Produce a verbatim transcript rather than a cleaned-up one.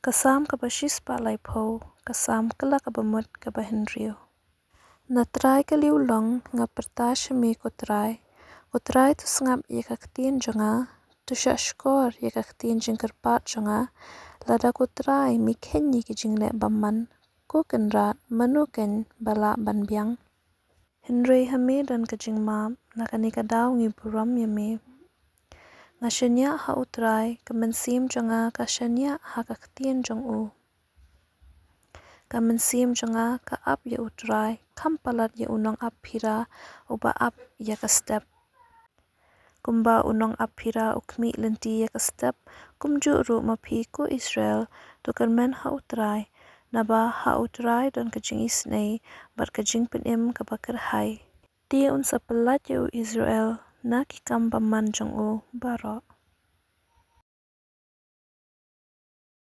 Ka Salm kaba shispah laiphew. Ka Salm kylla kaba mut kaba hynriew. Na Trai ka liewlong nga pyrta sha me, ko Trai. Ko Trai, to sngap ïa ka ktien jong nga, to shahshkor ïa ka ktien jingkyrpad jong nga. Lada, ko Trai, me kheiñ ïa ki jingleh bymman, ko Kynrad, mano keiñ ba lah ban biang? Hynrei ha me don ka jingmap, na kane ka daw ngi burom ïa me. Nga shaniah ha u Trai, ka mynsiem jong nga ka shaniah ha ka ktien jong u. Ka mynsiem jong nga ka ap ïa u Trai, kham palat ïa u nongap phira uba ap ïa ka step. Kumba u nongap phira u khmih lynti ïa ka step, kumjuh ruh ma phi, ko Israel, to kyrmen ha u Trai. Naba ha u Trai don ka jingisynei bad ka jingpynim kaba kyrhai. Te un sa pyllait ïa u Israel na ki kam bymman jong u baroh.